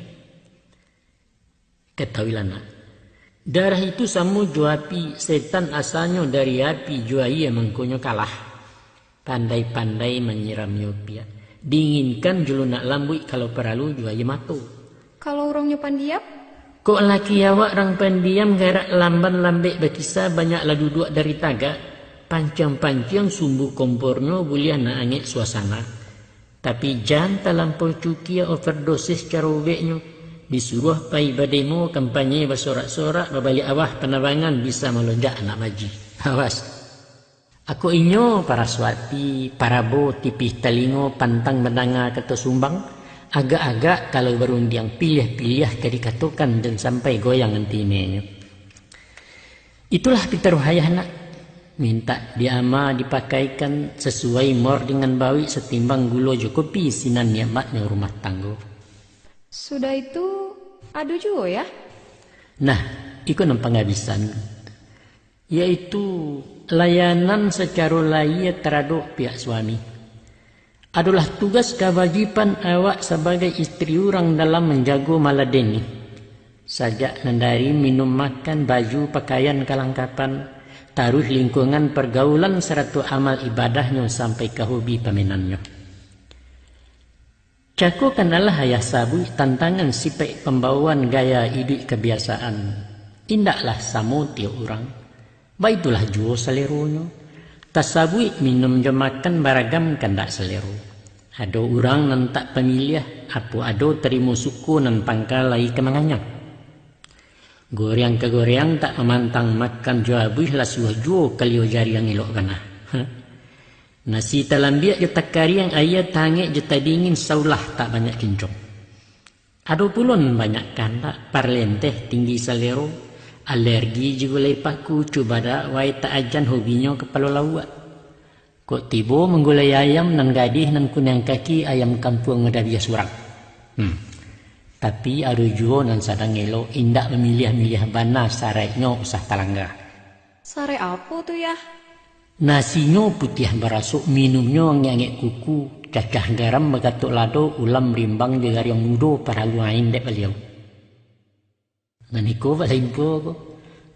Katahuilah nak, darah itu samo jo api, setan asalnyo dari api, jo aia mangkonyo kalah. Pandai-pandai manyiramnyo piak. Dinginkan jo lunak lambuik, kalau paralu jo aia mato. Kalau urangnyo pandiam? Kok laki awak rang pandiam, garak lamban lambek bakisa, banyaklah duduak dari tagak, panciang-panciang sumbu kompornyo, buliah nak angek suasana. Tapi jan talampau cukia, overdosis caro ubeknyo, disuruah pai bademo, kampanye basorak-sorak, babaliak awah panabangan, bisa malonjak anak baji. Awas! Ako inyo, Paraswati, parabo, tipih talingo, pantang mandanga kato sumbang, agak-agak kalau barundiang, piliah-piliah ka dikatokan, jan sampai goyang antinenyo. Itulah pitaruah ayah nak, mintak diama dipakaikan, sasuai mor dengan bawik, satimbang gulo jo kopi, sinan nikmatnyo rumah tanggo. Sudah itu, ado juo, Yah? Nah, iko nan pangabisan, yaitu layanan sacaro lahia taradok pihak suami. Adolah tugas kawajiban awak sabagai istri urang dalam manjago maladeni. Sajak nan dari minum makan, baju pakaian kalangkapan, taruih lingkungan pargaulan sarato amal ibadahnyo sampai ka hobi pamenannyo. Cako kan alah ayah sabuik tantangan sipaik pambawaan gaya iduik kabiasaan. Indaklah samo tiok urang. Baitulah juo saleronyo. Tasabuik minum jo makan baragam kandak salero. Ado urang nan tak pamiliah, apo ado tarimo suko nan pangka lai ka manganyang. Goreang ka goreang tak mamantang makan jo abuih lasuah juo kalio jariang elok bana. Nasi talambiak jo takariang, aia tangek jo tadingin saulah tak banyak kincong. Ado pulo nan banyak kandak, parlenteh tinggi salero, alergi jo gulai paku, cubadak wae tak ajan hobinyo kapalo lauak. Kok tibo manggulai ayam nan gadih nan kuniang kaki, ayam kampuang madabiah surang. Hmm. Tapi ado juo nan sadang elok, indak mamiliah-miliah bana, saraiknyo usah talangga. Saraik apo tu, Yah? Nasinyo putiah barasok, minumnyo angek-angek kuku, Cacah garam bakatok lado, ulam rimbang jo gariang mudo, paralu ain dek baliau. Maniko Pak Saimpo ko,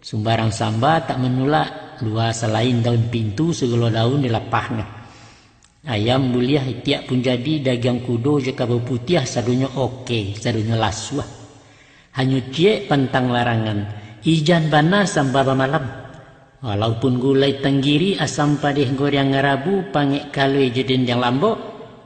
sumbarang samba tak manulak, lua salain daun pintu, sagalo daun dilapahnyo. Ayam buliah itiak pun jadi, dagiang kudo jo kabau putiah, sadonyo oke, sadonyo lasuah. Hanyo ciek pantang larangan, ijan bana samba bamalam. Walaupun gulai tanggiri, asam padeh goreang ngarabu, pangek kalui jo dendiang lambok,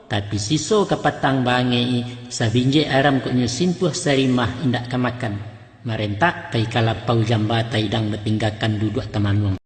tapi siso kapatang baangek i, sabinjek aram kok nyo sintuah, sarimah indak ka makan. Marentak pai ka lapau jamba, taidang batinggakan duduak tamanuang.